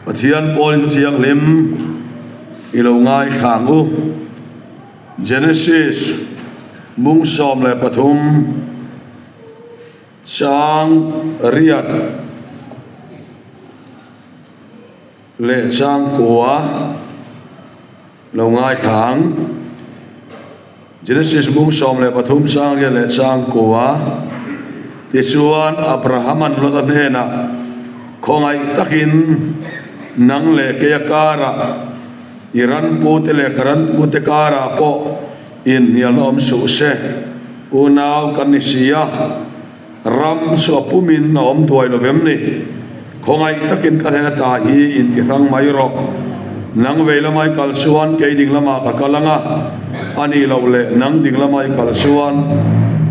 Pathian Pawl Thianghlim i lo ngaithla ang u. Genesis mung 13 chang riat leh chang kua lo ngaithla ang. Genesis mung 13 chang riat leh chang kua Tichuan Abrahama'n Lota hnenah, Khawngaih takin nang leh keia karah, i ranpute leh ka ranpute karah pawh inhnialna awm suh se, unau kan ni si a, ram chu a pumin a awm duai lo vem ni? Khawngaih takin ka hnen ata hi intihrang mai rawh. Nang vei lama i kal chuan kei ding lamah ka kal ang a, a nih loh leh nang ding lama i kal chuan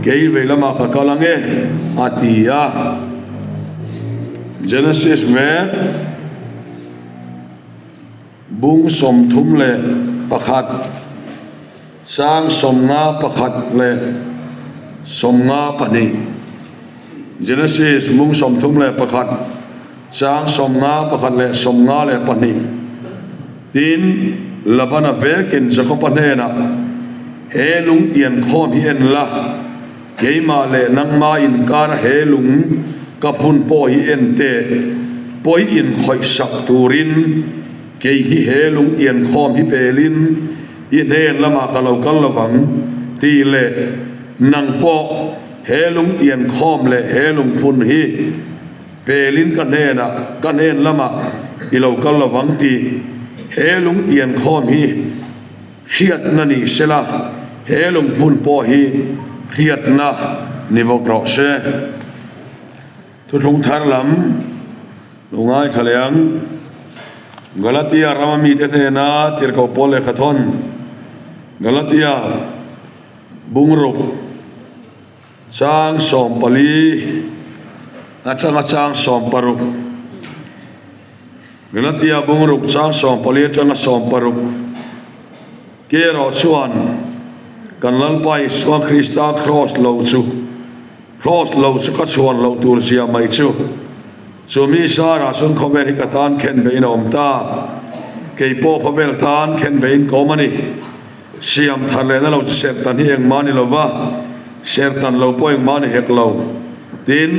kei vei lamah ka kal ang e, a ti a. Genesis mek bung 31 chang 51 leh 52. Genesis mung 31 chang 51 leh 52. Tin, Labana vekin Jakoba hnenah, He lung tiankhawm hi en la, keimah leh nangma inkara he lung ka phun pawh hi en teh, pawi inkhawihsak turin kei hi he lung tiankhawm hi pelin i hnen lamah ka lo kal lovang, tih leh nang pawh he lung tiankhawm leh he lungphun hi Pelin ka hnenah, ka hnen lamah i lo kal lovang tih he lungtian khawm hi hriatna ni sela, he lungphun pawh hi hriatna ni bawk rawh se. Thuthlung thar lam lo ngaithla leh ang. Galatia rama mite hnena tirhkoh pawl lehkha thawn, Galatia bungruk. Chang 14 atanga chang 60. Galatia bungruk chang 14 atanga 60. Ke erawh chuan kan Lalpa Isua Krista kraws lo chu kraws lo chu ka chhuan loh tur zia mai chu. Chumi sarah chuan khawvel hi ka tan khen vein a awm ta. Kei pawh khawvel tan khen vein ka awm a ni. Siam thar lehna lo chu serhtan hi engmah a ni lo va, serhtan lo pawh engmah a ni hek lo. Tin,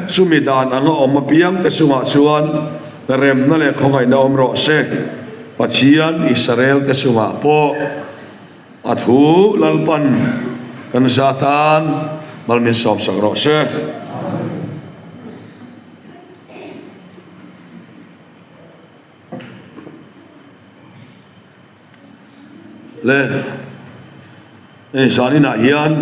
chumi dan anga awm apiangte chungah chuan remna leh khawngaihna awm rawh se. Pathian Israelte chungah pawh a thu Lalpan kan za tan mal min sawmsak rawh se. Le hei zan inah hian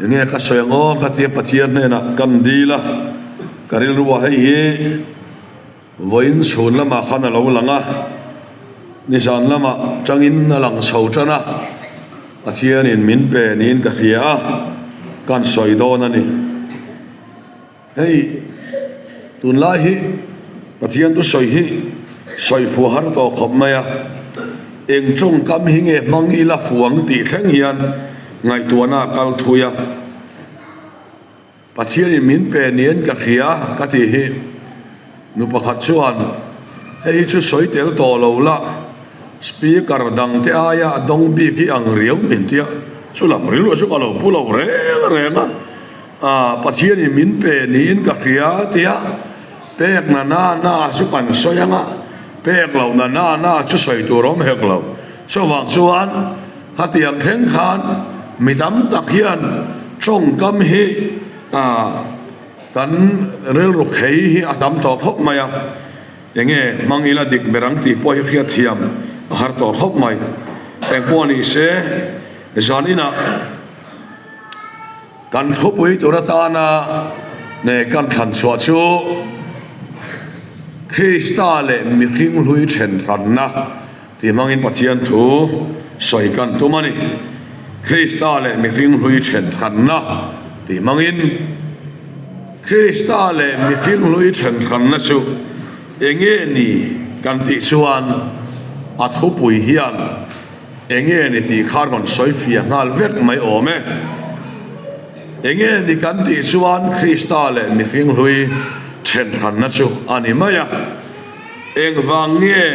enge ka sawi ang aw ka tia Pathian hnenah kan dil a ka rilru ah hei hi vawiin chhun lamah khan a lo lang a nizan lamah tangin a lang chho tan a Pathianin min pe niin ka hria a kan sawi dawn a ni. Hei tunlai hi Pathian thusawi hi sawi fuh har tawh khawp mai a, eng tawngkam hi nge hmang ila fuang tih thleng hian ngaihtuahna a kal thui a. Pathianin min pe niin ka hria ka tih hi nu pakhat chuan hei hi chu sawi tel tawh lo la, speaker dang te aia a dawng bik hi ang riau min tia, chulam rilru chu ka lo pu lo reng reng a. A, Pathianin min pe niin ka hria tia pek na na na chu kan sawi ang a, pek loh na na na chu sawi tur awm hek lo. Chuvang chuan khatiang thleng khan mi tam tak hian tawngkam hi a kan rilru khei hi a tam tawh khawp mai a, enge hmang ila dik ber ang tih pawh hi hriatthiam a har tawh khawp mai. Engpawh ni se zan inah. Kan thupui tur atana ne kan thlan chhuah chu Krista leh mihring hlui then hranna tih hmangin Pathian thu sawi kan tum a ni. Krista leh mihring hlui then hranna tih hmangin Krista leh mihring hlui then hranna chu enge ni kan tih chuan a thupui hian Enge ni tih kha rawn sawi fiah nghal vek mai awm e. Enge ni kan tih chuan Krista leh mihring hlui Ṭhenhranna chu a ni mai a. Engvang nge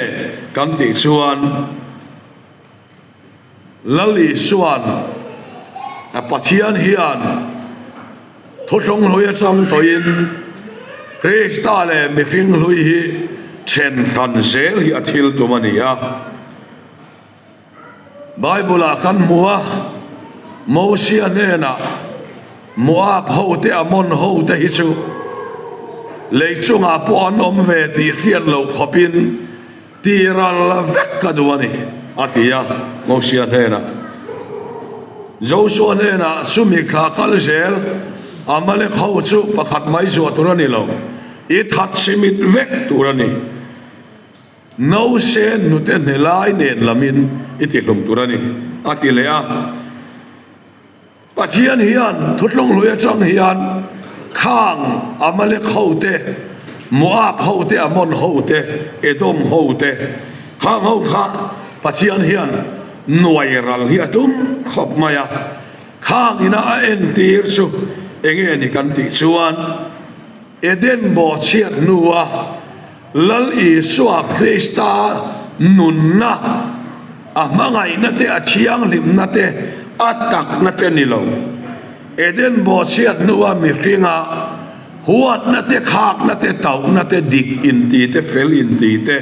kan tih chuan Lal Isua'n a Pathian hian thuthlung hlui atang tawhin Krista leh mihring hlui hi ṭhenhran zel hi a thil tum a ni a. Bible-ah kan hmu a, Mosia hnenah Moab hote Ammon hote hi chu lei chungah pawh an awm ve tih hriat loh khawpin ti ral vek ka duh a ni, a ti a, Mosia hnenah. Joshua hnenah chumi thla kal zel Amalek ho chu pakhat mai zuah tur a ni lo, i that chimit vek tur a ni. Nause hnute hnelai nen lamin i tihlum tur a ni, a ti leh a. Pathian hian thutlung hlui atang hian khang Amalek hote, Moab hote, Ammon hote, Edom hote, khang ho kha Pathian hian nuai ral hi a tum khawp mai a. Khang ina a entir chu enge ni kan tih chuan Eden bawhchhiat hnua Lal Isua Krista nunna, a hmangaihna te, a thianghlimna te, a takna te ni lo. Eden bawhchhiat hnua mihringa huatna te, khakna te, tauhna te, dik inti te, fel inti te,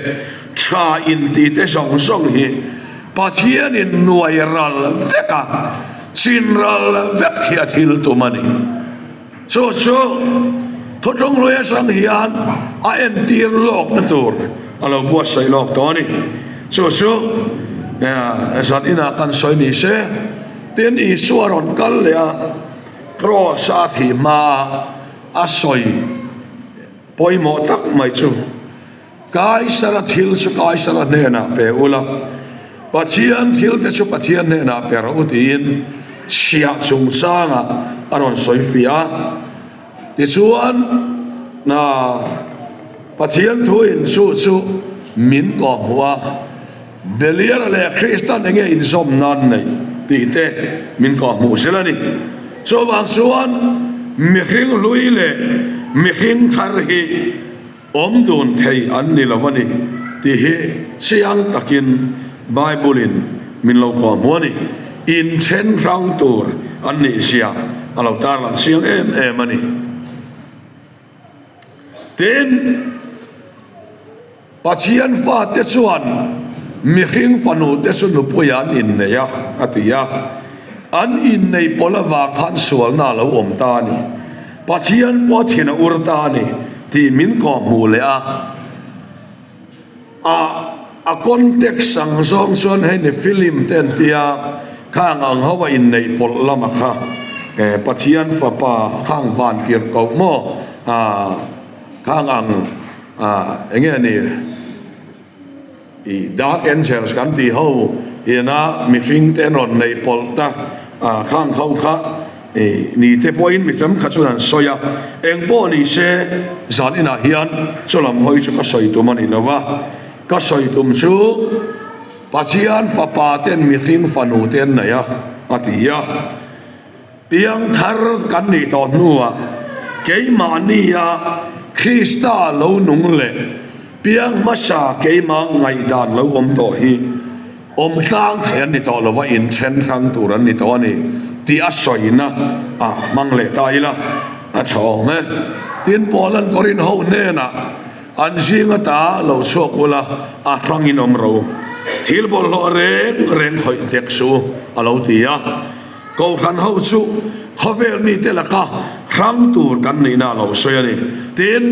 tha inti te zawng zawng hi Pathianin nuai ral vek a, chin ral vek hi a thil tum a ni. Chu chu Thuthlung hlui atang hian a entir lawkna tur a lo buatsaih lawk tawh a ni. Chu chu zan inah kan sawi ni se, tin Isua rawn kal leh a, kraws a thih hmaa a sawi pawimawh tak mai chu, Kaisara thil chu Kaisara hnenah pe ula, Pathian thil te chu Pathian hnenah pe rawh u tiin chhiah chungchangah a rawn sawi fiah a. Tichuan, na Pathian thuin chu chu min kawhhmuh a, Beliara leh Kristan enge inzawm nan neih tih te min kawhhmuh zel a ni. Chuvang chuan mihring hlui leh mihring thar hi Awm dun thei an ni lo a ni tih hi chiang takin Bible-in min lo kawhhmu a ni. Inthen hrang tur an nih zia a lo tarlang chiang em em a ni. Tin, Pathian fate chuan mihring fanute chu nupuia an innei a, a ti a. An innei pawlh avang khan sualna a lo awm ta a ni. Pathian pawh thin a ur ta a ni tih min kawhhmuh leh a, a a context ang zawng chuan hei ni film te an tia khang ang ho a inneih pawlh lama kha eh Pathian fapa khang van tirh koh maw ah khang ang ah enge ni I Dark Angels kan tih ho ina mihring te an rawn neih pawlh ta a, khang ho kha i ni te pawhin mi tam kha chuan an sawi a, eng pawh ni se zan inah hian chulam hawi chu ka sawi tum a ni lo va, ka sawi tum chu Pathian fapa ten mihring fanu te an nei a, a ti a. Piang thar kan nih tawh hnuah keimahnia Krista lo nung leh piang hmasa keimah ngaihdan lo awm tawh hi awm tlang thei an ni tawh lova inthen hrang tur an ni tawh a ni tih a sawina ah hmang leh ta ila a tha awm e. Tin, Paula'n Korin ho hnenah an zing ata lo chhuak ula a hrangin awm ro, thil bawlhhlawh reng reng khawih hlek suh u a lo ti a. Kohhran ho chu khawvel mite laka hrang tur kan nihna a lo sawi a ni. Tin,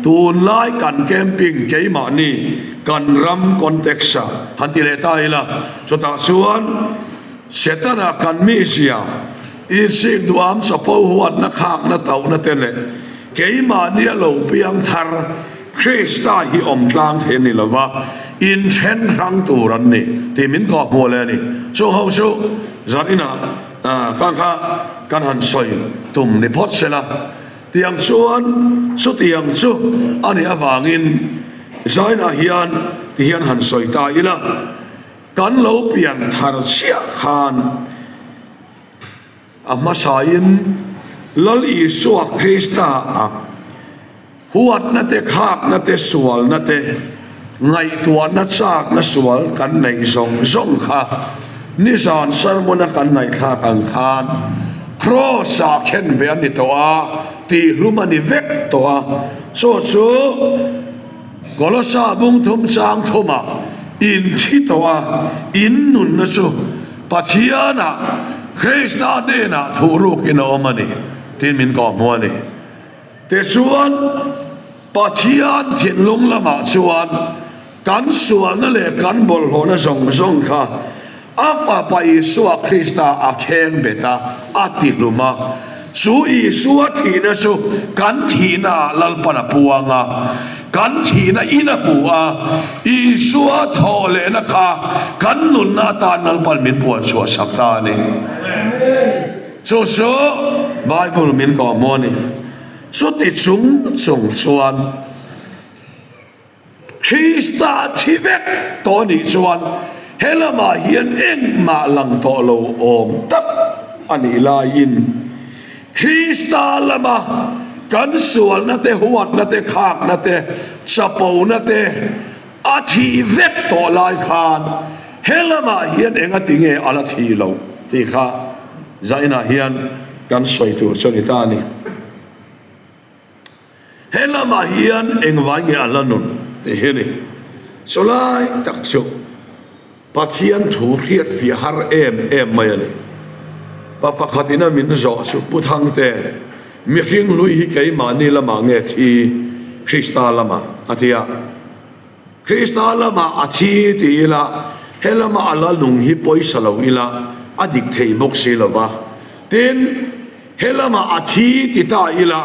tunlai kan camping keimahni kan ram context-ah han ti leh ta ila, chutah chuan Setana kan mizia, insik duham chapo huatna khakna tauhna te leh keimahni a lo piang thar Krista hi awm tlang thei a ni lova, inthen hrang tur an ni tih min kawhhmuh leh a ni. Chung ho chu zan inah ka kha kan han sawi tum ni phawt se la, tiang chuan chutiang chu a nih avangin zainah hian ti hian han sawi ta ila, kan lo pian thar chiah khan a hmasain Lal Isua Krista-ah. Huatna te, khakna te, sualna te, ngaihtuahna chakna sual kan neih zawng zawng kha nizan sermon-a kan ngaihthlak ang khan Kraws-ah khen ve a ni tawh a, tihhlum a ni vek tawh a. Chaw chu Kolosa bung thum chang thumah in thi tawh a, in nunna chu Pathianah Krista hnenah thuhrukin a awm a ni, tiin min kawhhmuh a ni. Tichuan, Pathian thinlung lamah chuan kan sualna leh kan bawlhhlawhna zawng zawng kha a Fapa Isua Krista a kheng bet a, a tihlum a. Chu Isua thihna chu kan thihnaah Lalpan a puang a, kan thihna in a hmu a, Isua thawh lehna kha kan nunna atan Lalpan min puan chhuah sak ta a ni. Chu chu Bible min kawh maw ni? Chuti chung chung chuan Krista thi vek tawh anih chuan he lamah hian engmah lang tawh lo awm tak a nih laiin Krista lama kan sualna te, huatna te, khakna te, chapona te a thih vek tawh lai khan he lamah hian engati nge a la thi loh tih kha Zainah hian kan sawi tur chu a ni ta a ni. He lamah hian engvai nge a la nun tih hi a ni. Chu lai tak chu Pathian thu hriat fiah har em em mai a ni. Pa pakhatin a min zawh chu Pu Thangte, mihring hlui hi keimahni lamah nge thi Krista lamah a ti a. Krista lamah a thi ti ila, he lama a la nung hi pawisa lo ila a dik thei bawk si lo va. Tin, he lamah a thi ti ta ila,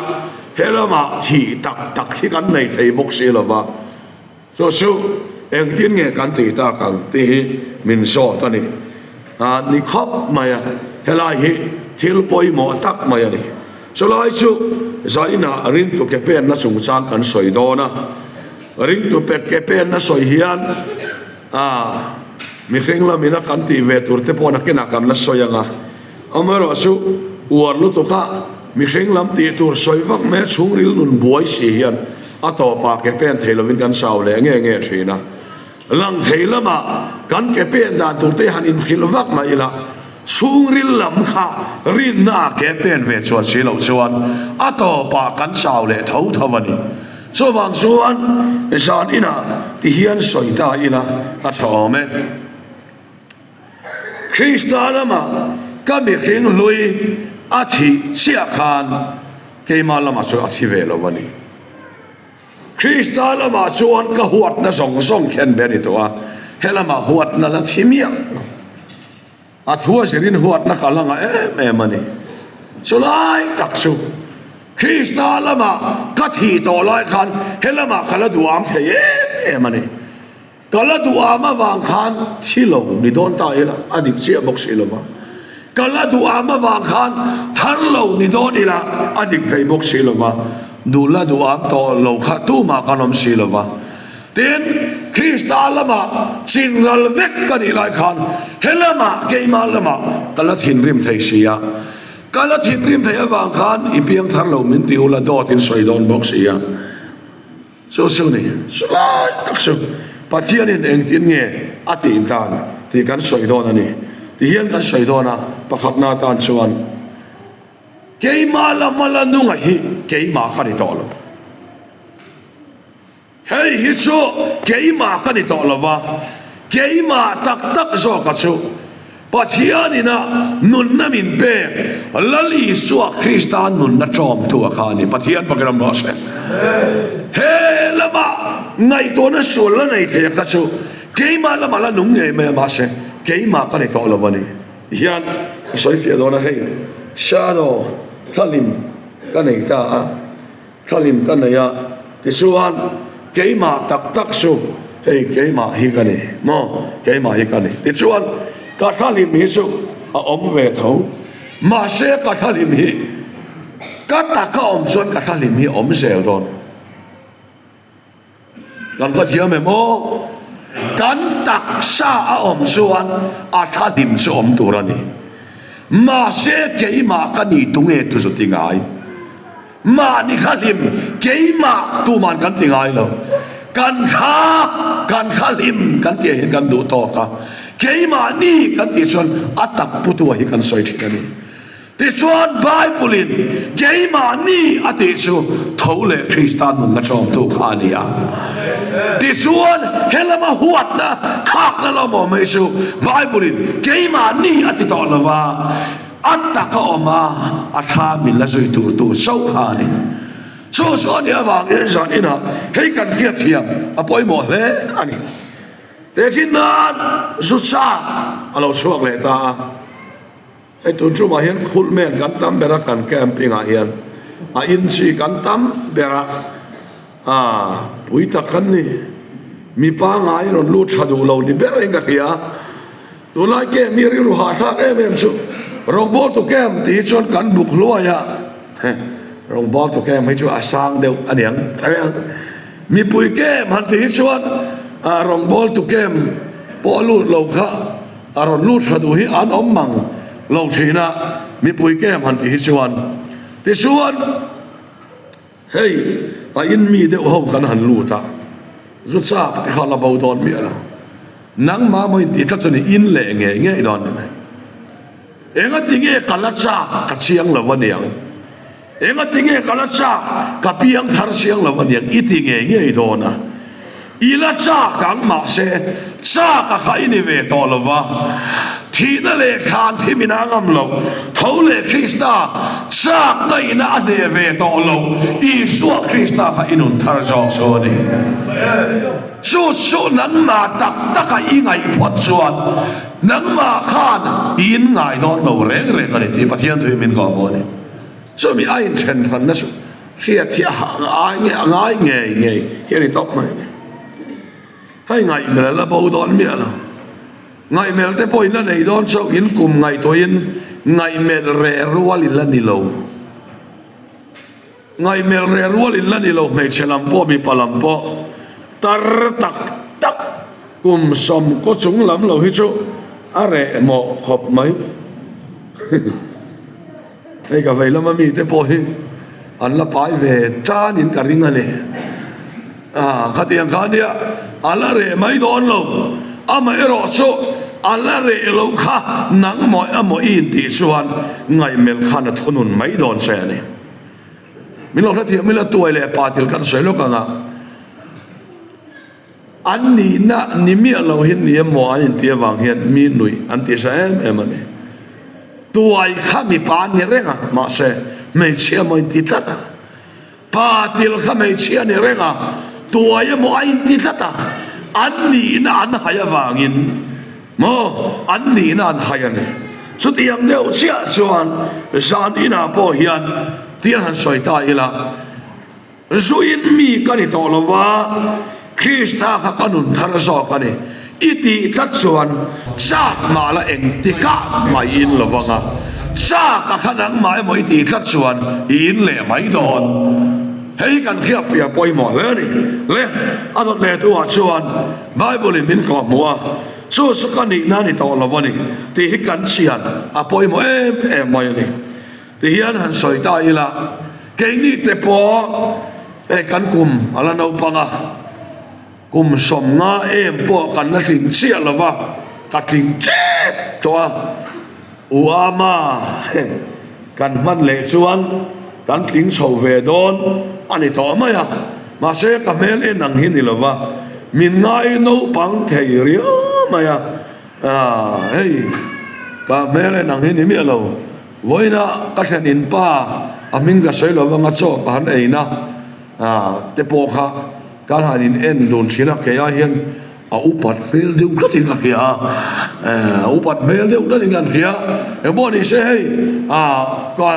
he lamah thih tak tak hi kan nei thei bawk si lo va. Chu chu engtin nge kan tih tak ang tih hi min zawt a ni. A ni khawp mai a, helai hi thil pawimawh tak mai a ni. Chulai chu zainah ringtu ke penna chungchang kan sawi dawn a. Ringtu pek ke penna sawi hian a mihring lamina kan tih ve tur te pawh nakinah kan la sawi ang a. Amaherawh chu uar lutuka mihring lam tih tur sawi vak mai a chhungril nun buai si hian a tawpah ke pen thei lovin kan sau leh nge nge thin a. Lang thei lamah kan ke pen dan tur te han inhrilh vak mai ila, chhungril lam kha rinna ah ke pen ve chuan si loh chuan a tawpah kan chau leh tho tho a ni. Chuvang chuan zan inah ti hian sawi ta ila a tha awm e. Krista lamah ka mihring hlui a thih chiah khan keimah lamah chuan a thi ve lo a ni. Krista lamah chuan ka huatna zawng zawng khen ve a ni tawh a, he lamah huatna la thi miah lo. A thu a zirin huatna ka la ngah em em a ni. Chulai tak chu Krista lamah ka thih tawh lai khan he lamah ka la duham thei em em a ni. Ka la duham avang khan thi lo ni dawn ta ila a dik chiah bawk si lova. Ka la duham avang khan thar lo ni dawn ila a dik thei bawk si lova. Duh la duham tawh lo kha tumah kan awm si lova. Tin, Krista lamah chinral vek ka nih lai khan he lamah keimah lamah ka la thinrim thei si a. Ka la thinrim thei avang khan i piang thar lo min ti ula dawt in sawi dawn bawk si a. Chu chu ni, chu lai tak chu Pathianin engtin nge a tih dan tih kan sawi dawn a ni. Tihian kan sawi dawn a, pakhatna atan chuan keimah lama la nunga hi keimah ka ni tawh lo. Hei hi chu keimah ka ni tawh lo va, keimah tak tak zawka chu Pathianin a nunna min pek Lal Isua Krista nunna ṭawmtu a kha a ni. Pathian fakin awm rawh se. He lama ngaihtuahna sual la nei thei a kha chu keimah lamah la nung ngei mai a, mahse keimah ka ni tawh lo a ni. Hian ka sawi fiah dawn a, hei shadow thlalim ka nei ta a. Thlalim ka nei a, tichuan keimah tak tak chu hei keimah hi ka ni maw, keimah hi ka ni. Tichuan ka thlalim hi chu a awm ve tho, mahse ka thlalim hi ka taka awm chuan ka thlalim hi a awm zel dawn. Kan va thiam em aw? Kan taksa a awm chuan a thahlim chu awm tur a ni. Mahse keimah ka nih tunge tu chu ti ngai? Mahni kha hlim keimah tuman kan ti ngai lo. Kan kha kan kha hlim kan tih ah hian kan duh tawk a, keimahni kan tih chuan a tak putu ah hi kan sawi thin a ni. Tichuan Bible-in keimahni a tih chu tho leh Krista nunna tlawmtu kha a ni a. Tichuan helama huatna khakna lo maw mai chu Bible-in keimahni a ti tawh lo va, A tak a awm a, a thla min la zui tur tu chauh kha a ni. Chu chu a nih avangin zan inah hei kan hriat thiam a pawimawh hle a ni. Tehkhin nan zu chak a lo chhuak leh ta a. Hei tun tumah hian khulh men kan tam ber a, kan camping ah hian a in chi kan tam ber a, aa pui tak kan ni. Mi pangngai rawn lut tha duh lo ni ber in ka hria. Tunlai camp hi rilru hahthlak em em chu rawngbawltu camp tih hi chuan kan buk hluai a, rawngbawltu camp hi chu a sang deuh a niang mipui camp han tih hi chuan rawngbawltu camp pawh a lut lo kha a rawn lut tha duh hi an awm mang lo thin a mipui camp han tih hi chuan tichuan hei a in mi deuh ho kan han lut a zu chak te kha la bo dawn miah lo. Nangmah maw intih tlat chuan i in leh ngei ngei dawn ni mai. Engati nge ka la chak ka chiang lo aniang? Engati nge ka la chak ka piang thar chiang lo aniang? I ti ngei ngei dawn a. I la chak ang mahse chak a kha i ni ve tawh lo va. Thihna leh thlan thi min a ngam lo. Tho leh Krista chakna ina a hneh ve tawh lo. Isua Krista kha i nun thar zawk chu a ni. Chu chu nangmah tak taka i ngaih phawt chuan nangmah khan i in ngai dawn lo reng reng a ni tih Pathian thu hi min kawh pawh a ni. Chumi a inthen hranna chu hriat hi a ngai nge a ngai ngei ngei hi a ni tawp mai a ni. Hei ngaihmel a la bo dawn miah lo. Ngaihmel te pawh in la nei dawn chauh in kum ngaihtuahin ngaihmel reh rual in la ni lo. Ngaihmel reh rual in la ni lo hmeichhe lam pawh mipa lam pawh tar tak tak kum sawmkaw chung lam lo hi chu a reh mawh khawp mai. Hei ka vei lama mite pawh hi an la pai ve tan in ka ring a ni. Ah khatiang kha nia a la reh mai dawn lo amaherawh chu a la reh lo kha nangmah emaw i intih chuan ngaihmel khan a thunun mai dawn che a ni. Min lo hrethiam ila tuai leh pa til kan sawi lawk ang a, an nihna ni miah lo hi ni emaw an intih avang hian mi nuih an tih sa em em a ni. Tuai kha mipa an ni reng a, mahse hmeichhia emaw inti tlat a, pa til kha hmeichhia ni reng a, tuai emaw a inti tlat a, an nihna an hai avangin Maw? An nihna an hai a ni. Chutiang deuh chiah chuan zan inah pawh hian tir han sawi ta ila, Zuin mi ka ni tawh lo va, Krista kha ka nun thar zawk a ni i tih tlat chuan chak mah la engtikah mah i in lo vang a, chak a kha nangmah emaw i tih tlat chuan i in leh mai dawn. Hei hi kan hriatfiah pawimawh hle a ni. Le, a dawt leh tu ah chuan Bible in min kawhhmuh a, chu chu ka nihna a ni tawh lo a ni tih hi kan chian a pawimawh em em mai a ni. Ti hian han sawi ta ila, keini te pawh hei kan kum a la naupang a, kum 50 em pawh kan la tling chiah lo va, ka tling tep tawh a, U Ama kan hman leh chuan kan tling chho ve dawn a ni tawh mai a, mahse ka hmel en ang hi ni lo va, min ngai naupang thei riau mai a, hei ka hmel en ang hi ni miah lo, vawiina ka thlen in pa a hming ka sawi lo vanga chaw ka han eina te pawh kha kan han in en dun thin a, keiah hian. A upat hmel deuh tlatin ka hria a, a upat hmel deuh tlatin kan hria. Engpawh ni se hei ah ka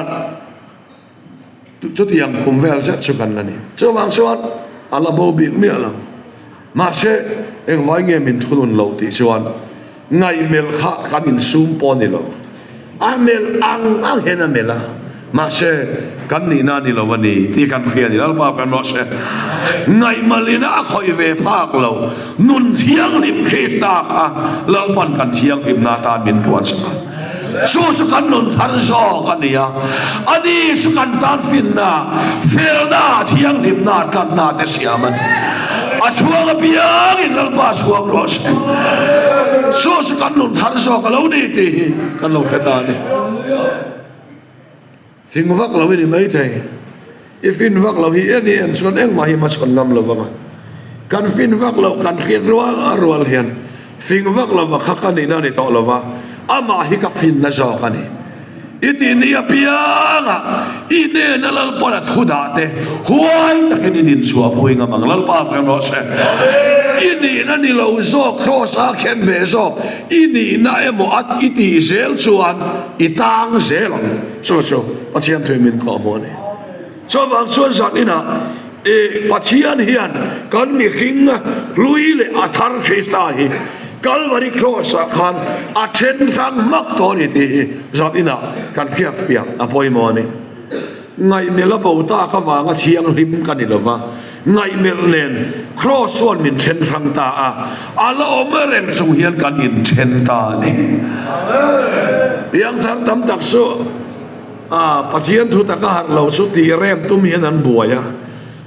chutiang kum vel zet chu kan la ni. Chuvang chuan a la bo bik miah lo. Mahse engvai nge min thunun lo tih chuan ngaihmelh kha kan insum pawh a ni lo. A melh ang ang hian a melh a, mahse kan nihna a ni lo a ni tih kan hria a ni. Lalpa kan rawh se. Ngaihmalina a khawih ve phak lo. Nun thianghlim Krista kha Lalpan kan thianghlimna atan min puan sak a. Chu chu kan nun thar zawk a ni a, ani chu kan tan finna, felna, thianghlimna, tlanna te siam a ni. A chhuang apiangin Lalpa chhuang rawh se. Chu chu kan nun thar zawk a lo ni tih hi kan lo hre ta a ni. Fing vak lo i ni maithei. I fin vak lo hi en i en chuan engmah hi hmachhawn ngam lo vang a. Kan fin vak loh kan hriat rual a rual hian fing vak lova kha ka nihna a ni tawh lo va, amah hi ka finna zawk a ni. I tih ni apianga i nena Lalpawn a thu dah te huai takin i din chhuah pui ngam ang. Lalpa fem rawh se. I nihna ni lo zawk, Kraws a khen ve zawk, i nihna emaw a i tih zel chuan i tang zel ang. Chu chu Pathian thui min kawh hmuh a ni. Chuvang chuan zan inah i Pathian hian kan mihring hlui leh a thar Krista hi Kalvari Kraws ah khan a then hrang hmak tawh a ni tih hi zan inah kan hriatfiah a pawimawh a ni. Ngaihmelh a bo tak avanga thianghlim ka ni lova, ngaihmelh nen Kraws chuan min then hrang ta a, a la awm reng chung hian kan inthen ta a ni. Piangthar tam tak chu a Pathian thu taka harh lo chu tih rem tum hian an buai a,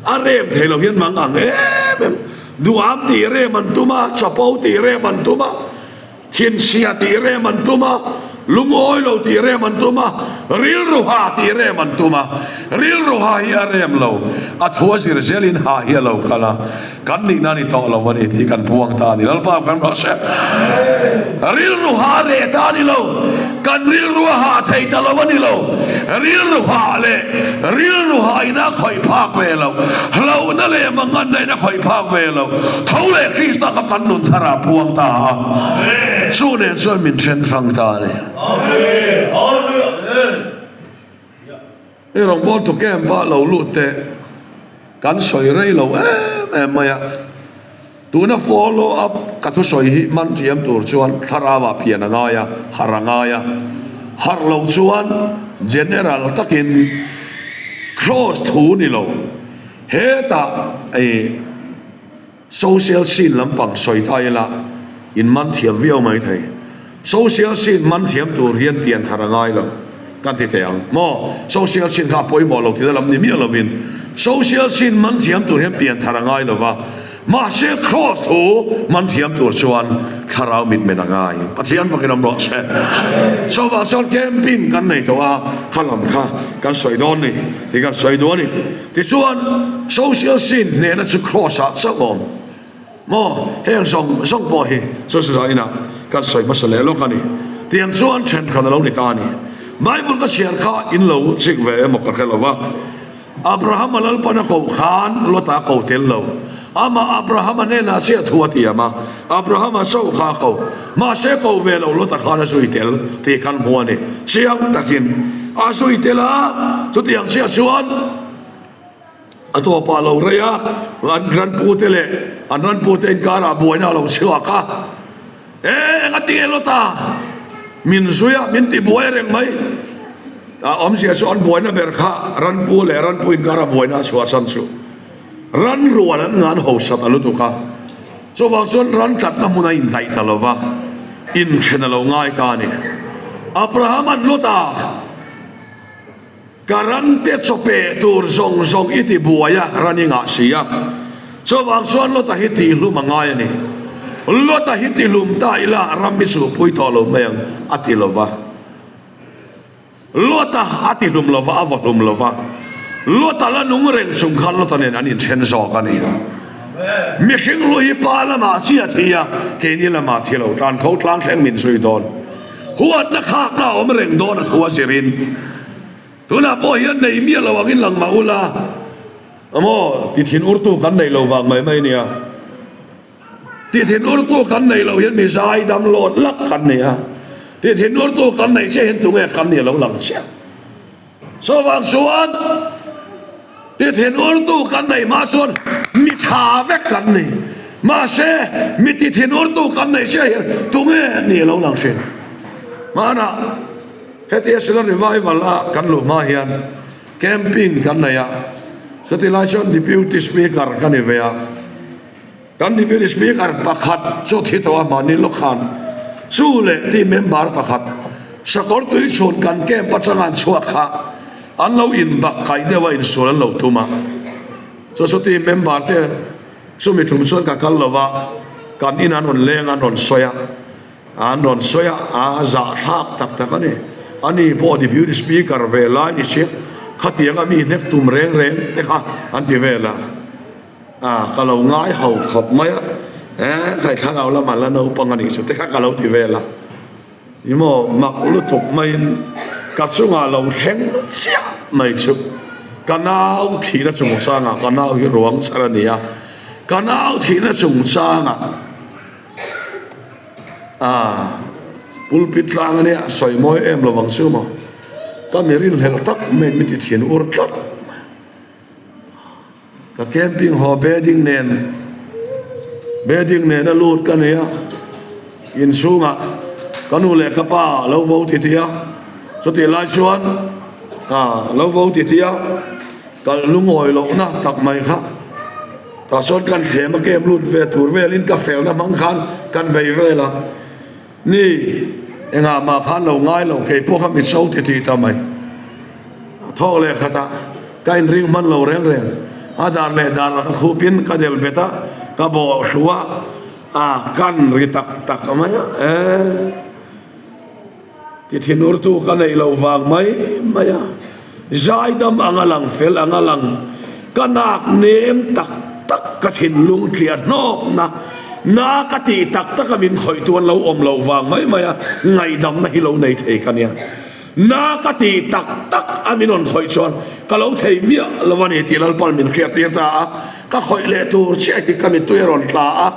a rem thei lo hian mang ang em em. Duham tih rem an tum a, chapo tih rem an tum a. Thinchhia tih rem an tum a, lungawi lo tih rem an tum a, rilru ha tih rem an tum a. Rilru ha hi a rem lo, a thu a zir zelin ha hi a lo kal a, kan nihna a ni tawh lo a ni tih kan puang ta a ni. Lalpa kan rawh se. Rilru ha a reh ta a ni lo, kan rilru a ha thei ta lo a ni lo. Rilru ha leh rilru ha ina khawih phak ve lo, hlauhna leh manganna ina khawih phak ve lo, tho leh Krista kha kan nun thar ah puang ta a, chu nen chuan min then hrang ta a ni. I rawngbawltu camp ah lo lut teh kan sawi rei lo em em mai a. Tuna follow up ka thusawi hi man thiam tur chuan thlarau ah pian a ngai a, harh a ngai a. Harh loh chuan general takin cross thu ni lo. Hetah i social scene lampang sawi ta ila in man thiam viau mai thei. Social scene man thiam tur hian pian thar a ngai lo kan ti thei ang maw? Social scene kha a pawimawh lo tihna lam ni miah lovin social scene man thiam tur hian pian thar a ngai lo va, mahse Kraws thu man thiam tur chuan thlarau mitmen a ngai. Pathian fakin awm rawh se. Chuvang chuan camping kan nei tawh a, kha lam kha kan sawi dawn ni tih kan sawi duh a ni. Tichuan social scene hnehna chu Kraws ah chauh awm. Maw, heng zawng zawng pawh hi chu chutah inah kan sawi hmasa leh lawk a ni. Tiang chuan thenkhat a lo ni ta a ni. Bible ka chhiar kha in lo chik ve emaw ka hre lo va. Abrahama Lalpan a koh khan Lota a ko tel lo. Amah Abrahama hnenah chiah thu a tiam a, Abrahama chauh kha a ko. Mahse ko ve lo Lota khan a zui tel tih kan hmu a ni. Chiang takin a zui tel a, chutiang chiah chuan. A tawpah lo rei a, an ranpute leh an ranpute inkarah buaina a lo chhuak a. E, eng a ti nge Lota? Min zui a, min ti buai reng mai. A awmzia chu an buaina ber kha ranpu leh ranpu inkara buaina a chhuah chhan chu ran rual an ngan hosat a lutuk a. Chuvang chuan ran tlatna hmun a inhnaih ta lo va, inthen a lo ngai ta a ni. Abraham-a'n Lota. Ka rante chawpeh tur zawng zawng i ti buai a, ran i ngah si a. Chuvang chuan Lota hi tihlum a ngai a ni. Lota hi tihlum ta ila ram i chuhpui tawh lo mai ang, a ti lo va. Lota a tihlum lo va, a vahlum lo va. Lota la nung reng chung khan Lota nen an inthen zawk a ni. Mihring lu hi pa lamah chiah thi a, keini lamah thi lo. Tlan kho tlang thleng min zui dawn. Huatna khakna a awm reng dawn a thu a zirin tunah pawh hian nei miah lo angin lang mah ula maw ti thin urtu kan nei lo vang mai mai nia ti thin urtu kan nei lo hian mi zai dam lawt lak kan nei a ti thin urtu kan nei chiah hian tunge kan nih lo lang chiah. Chuvang chuan ti thinurtu kan neih hma chuan mi tha vek kan ni. Mahse mi ti thinurtu kan neih chiah hian tunge nih lo lang thin. Hmanah hetia Shillong Revival a kan luh hma hian camping kan nei a, chuti lai chuan Deputy Speaker ka ni ve a. Kan Deputy Speaker pakhat chu thi tawh a mahni lawk khan chu leh team member pakhat. Sakawr tui chhun kan camp atanga an chhuak kha an lo inbak kai deuh a insual an lo tum a. Society member te chumi tum chuan ka kal lo va, kan in an rawn leng a an rawn sawi a, an rawn sawi a, a zahthlak tak tak a ni. Ani pawh deputy speaker ve lai ni sia, khatianga mi hnek tum reng reng te kha an ti vel a. A, ka lo ngai ho khawp mai a, eh khaithla ngau lamah la naupang a nih chu te kha ka lo ti vel a. Ni maw, mak lutuk maiin ka chungah lo thleng chiah mai chu ka nau thihna chungchangah ka nau hi ruang char a ni a, ka nau thihna chungchangah ah pulpit tlang a nia sawi mawi em lo vang chu maw, ka mi rinhlelh tak mai mi ti thin ur tlat mai. Ka camping haw bedding nen bedding nena lut ka nei a, inchhungah ka nu leh ka pa lo vo ti ti a, chutih lai chuan ah lo vo ti ti a, ka lungawi lohna tak mai kha tah chuan kan thlem a camp lut ve tur velin ka felna hmang khan kan bei vel a, ni engah mah khan lo ngai lo keipawh kha mi cho ti ti ta mai. Thawk leh khatah ka inring hman lo reng reng. A dar leh dar a ka khupin ka del bet a, ka bawh hlu a, a kan ri tak tak mai a, eh ti thinurtu ka neih loh vang mai mai a, zaidam anga lang fel anga lang ka nak nem tak tak ka thinlung tliah hnawkna na ka tih tak taka min khawih tu an lo awm loh vang mai mai a, ngaihdamna hi lo nei thei ka nia. Na ka ti tak tak a min rawn khawih chuan ka lo thei miah lo a ni tih Lalpan min hriat tir ta a, ka khawih leh tur chiah hi ka mittui a rawn tla a,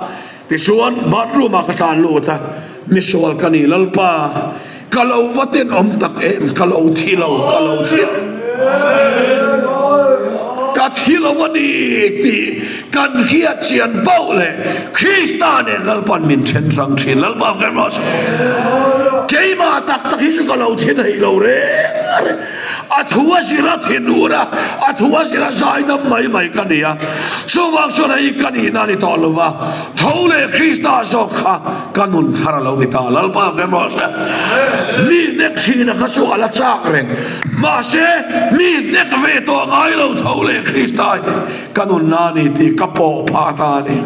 tichuan bathroom ah ka tlan lut a, misual ka ni Lalpa, ka lo va tenawm tak em, ka lo thi lo, ka lo thi a, ka thi lo a ni tih kan hriat chian pauh leh Krista nen Lalpan min then hrang thin. Lalpa kan rawh se. Keimah tak tak hi chu ka lo thi thei lo reng reng. A thu a zir a thin ur a, a thu a zir a zaidam mai mai ka ni a. Chuvang chuan hei ka nihna a ni tawh lo va, tho leh Krista zawk kha ka nun thar a lo ni ta. Lalpa kan rawh se. Mi hnek thina kha chu a la chak reng. Mahse, mi hnek ve tawh ngai lo tho leh Krista hi Ka nunna a ni tih ka pawh phah ta a ni.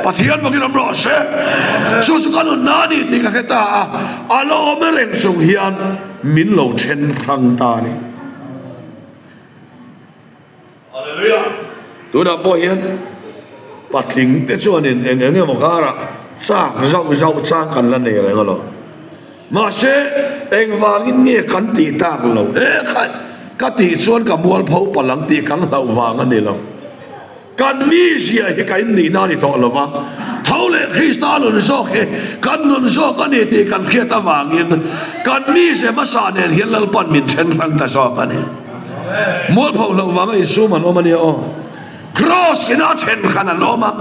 Pathian bawkin awm rawh se. Chu chu ka nunna a ni tih ka hre ta a, a lo awm reng chung hian min lo then hrang ta a ni. Hallelujah! Tunah pawh hian patling te chuanin eng eng emaw karah chak zauh zauh chang kan la nei reng alawm. Mahse, engvangin nge kan tih tak lo? E khai, ka tih chuan ka mualpho palh ang tih kan hlauh vang a ni lo. Kan mizia hi ka innihna a ni tawh lo va, tho leh Krista nun zawk hi kan nun zawk a ni tih kan hriat avangin kan mizia hmasa nen hian Lalpan min then hrang ta zawk a ni. Mualpho hlauh vanga insum an awm a nia aw. Kraws ina then hran an awm a.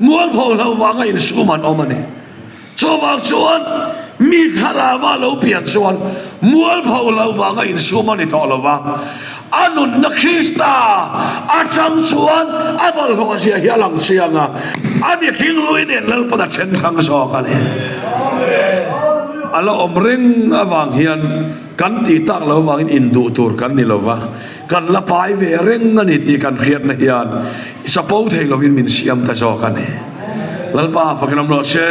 Mualpho hlo vanga insum an awm a ni. Chuvang chuan mi thlarauva lo pian chuan mualpho hlo vanga insum a ni tawh lo va, a nunna Krista atang chuan a bawlhhlawh zia hi a lang chiang a, a mihring lui nen Lalpan a then hrang zawk a ni. A la awm reng avang hian kan tih tak lo vangin induh tur kan ni lo va. Kan la pai ve reng a ni tih kan hriatna hian chapo thei lovin min siam ta zawk a ni. Lalpa fakin awm rawh se.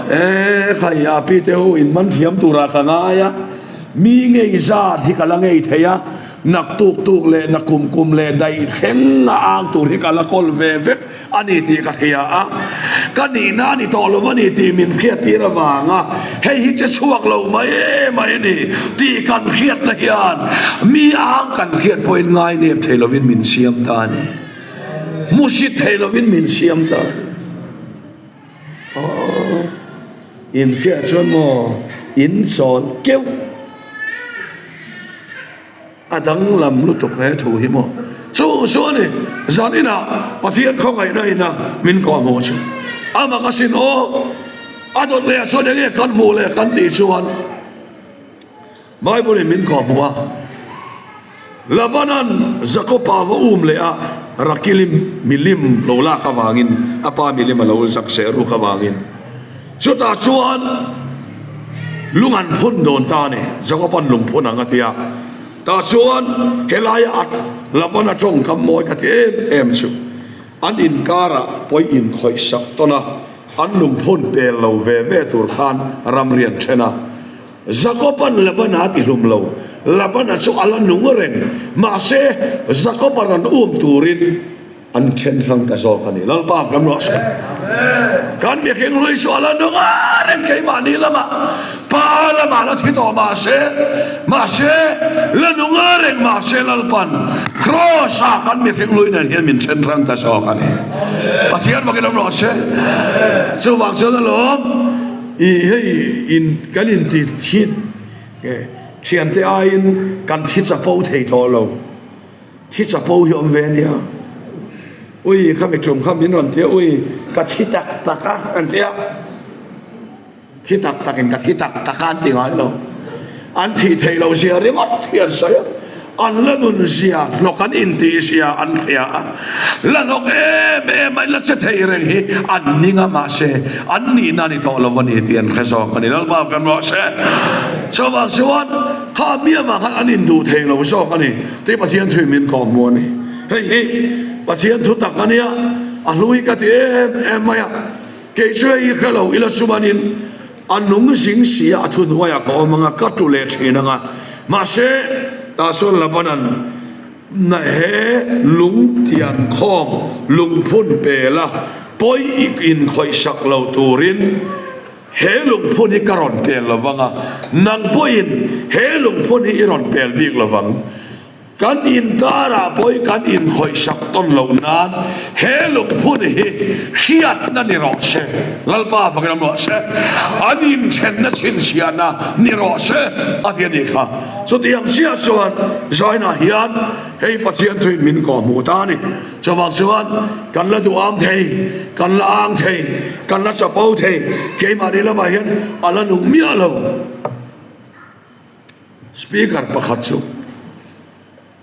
E khai a pi te ho in man thiam turah ka ngai a, mi ngei zat hi ka la ngei thei a, nak tuk tuk leh nak kum kum leh daih thleng a ang tur hi ka la kawl ve vek. A ni tih ka hria a, ka nihna a ni tawh lo a ni tih min hriattir avanga hei hi che chhuak lo mai mai a ni tih kan hriatna hian mi ang kan hriat pawhin ngainep thei lovin min siam ta a ni. Hmusit thei lovin min siam ta a ni. Aww, inhriat chuan maw inchawn keuh. A danglam lutuk he thu hi maw? Chu chu a ni, zan inah Pathian khawngaihna ina min kawh hmuh chu. Amah ka sin aw, a dawt leh ah chuan enge kan hmuh leh kan tih chuan Bible in min kawh hmuh a. Labanan Jakopa va um leh a Rakilim milim lo lak avangin a pa milim a lo zak seh ruk avangin chutah chuan. Lung an phun dawn ta a ni, Jakoba'n lung phun ang a ti a. Tah chuan helaia a Labana tawngkam mawi ka ti em em chu an inkarah pawi inkhawih sak tawn a, an lungphun pel lo ve ve tur khan ramri an then a. Jakoba'n Labana a ti hlum lo, Labana chu a la nung reng, mahse Jakoba'n an um turin An then hrang ta zawk a ni. Lalpa kan ruah sak. Kan mihring hlui chu a la nung a reng keimahni lamah pa lamah la thi tawh mahse, mahse la nung a reng mahse Lalpan Kraws ah kan mihring hlui nen hian min then hrang ta zawk a ni. Pathian bakin awm rawh se. Chuvang chuan alawm i hei in kan inti thi thiante aiin kan thi chapo thei tawh lo. Thi chapo hi awm ve a nia. Ui kha mi tum kha min rawn ti a, ui ka thi tak tak a an ti a. Thi tak tak in ka thi tak tak a an ti ngai lo. An thih theih loh zia ringawt hi an sawi a. An la nun zia hnawk an intih zia an hria a. La hnawk em em a in la che thei reng hi an ning a mahse an nihna a ni tawh lo a ni tih an hre zawk a ni. Lalpa kan ruah se. Chuvang chuan kha mi avang khan an induh thei lo zawk a ni. Tih Pathian thu in min kawm hmu a ni. Hei hi Pathian thu tak a nia, a hlu hi ka ti em em mai a. Kei chu hei hi hre lo ila chuanin a nung zing si a, a thu hnuaiah ka awm ang a, ka tu leh thin ang a. Mahse, tah chuan Labanan na he lung thian khawm lungphun pel a, pawi ik inkhawih sak lo turin, He lungphun hi ka rawn pel lo vang a, nang pawhin he lungphun hi i rawn pel bik lo vang. Kan inkarah pawhin kan inkhawih sak tawn loh nan he lungphun hi hriatna ni rawh se, Lalpa fakin awm rawh se, an inthenna chhinchhiahna ni rawh se a ti a nih kha. Chutiang chiah chuan Zainah hian hei Pathian thuin min kawhhmuh ta a ni. Chuvang chuan kan la duham thei, kan la ang thei, kan la chapo thei, keimahni lamah hian a la nung miah lo. Speaker pakhat chu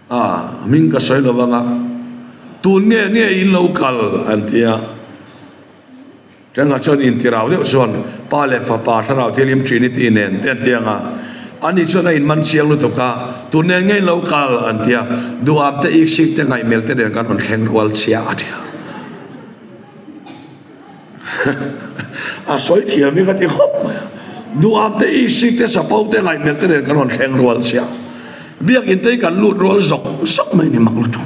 a hming ka sawi lo vang a, tun nge nge in lo kal an ti a. Tengah chuan intirau deuh chuan Pa leh Fapa Thlarau Thianghlim Trinity nen te an ti ang a, ani chuan a inman chiang lutuk a, tun nen ngei lo kal an ti a, duham te iksik te ngaihmel te nen kan rawn thleng rual chhia a ti a. A sawi thiam hi ka ti khawp mai a, duham te iksik te sapo te ngaihmel te nen kan rawn thleng rual chhia, biakinn te hi kan lut rual zawk zawk mai ni mak lutuk.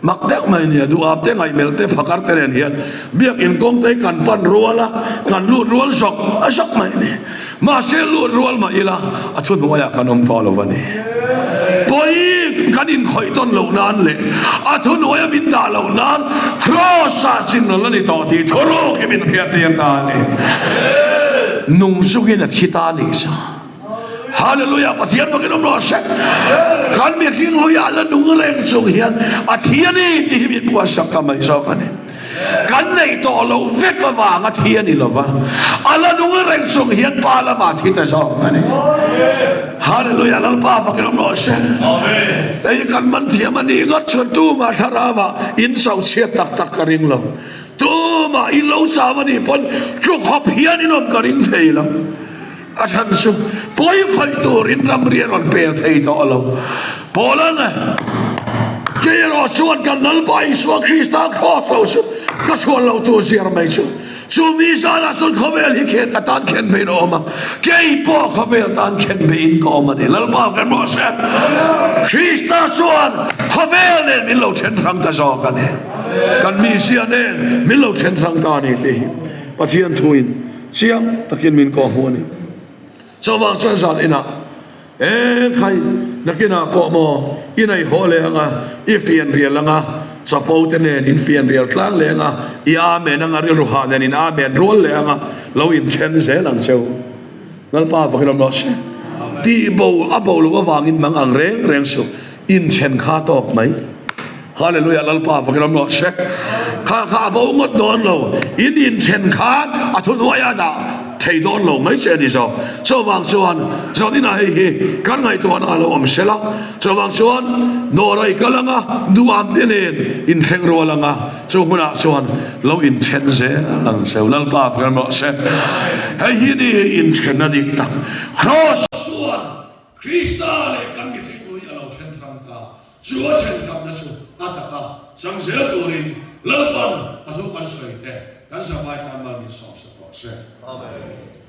Mak deuh mai nia, duham te ngaihmel te phakar te nen hian biakinn kawng te hi kan pan rual a, kan lut rual zawk zawk mai ni. Mahse lut rual mah ila a thu hnuaiah kan awm tawh lo a ni. Pawi kan inkhawih tawn loh nan leh a thu hnuaia min dah loh nan Kraws ah chinrawl a ni tawh tih thuruk hi min hriattir ta a ni. Nung chungin a thi ta a nih sa. Hallelujah Pathian bawkin awm rawh se. Kan mihring hluiah la nung reng chung hian a thi a ni tih hi min puansak ta mai zawk a ni. Kan neih tawh loh vek avanga thi a ni lova, a la nung reng chung hian Pa lamah thi ta zawk a ni. Hallelujah Lalpa fakin awm rawh se. Hei hi kan man thiam a nih ngawt chuan tumah thlarauah in cho chhiat tak tak ka ring lo. Tumah in lo chau a nih pawn thu khawp hian in awm ka ring thei lo. A chhan chu pawi khawih turin ramri a rawn pel thei tawh lo. Paula'n, Kei erawh chuan kan Lalpa Isua Krista cross lo chu ka chhuan lo tur ziar mai chu. Chu mi zanah chuan khawvel hi khen ka tan khen beiin a awm a, kei pawh khawvel tan khen beiin ka awm a ni. Lalpa kan rawh se. Krista chuan khawvel nen min lo then hrang ta zawk a ni. Kan mizia nen min lo then hrang ta a ni tih hi Pathian thuin Chiang takin min kawh hmu a ni. Chuvang chuan zan inah, E khai, nakinah pawh maw i nei haw leh anga, i fian rial anga, chapo te nen in fian rial tlang leh anga, i amen anga, rilru hah nen in amen rual leh anga, lo inthen zel ang cheu. Lalpa vakin awm rawh se. Tih bo a bo loh avangin mang ang reng reng suh, inthen kha tawk mai. Hallelujah Lalpa fakin awm rawh se. Kha kha a bo ngawt dawn lo. In inthen khan a thuhnuaia dah. thei dawn lo mai che a ni zawk. Chuvang chuan zaninah hei hi kan ngaihtuahna a lo awm sel a, chuvang chuan dawr a i kal anga duham te nen inthleng rual anga chu hmunah chuan lo inthen zel ang che u. Lalpa kan rawh se. Hei hi ni inthenna dik tak Kraws chuan Krista leh kan mihring lui a lo then hrang ta. Chu a then hramna chu a taka chang zel turin Lalpan a thu kan sawi te kan zavai tan mal min sawm sak rawh se. Amen.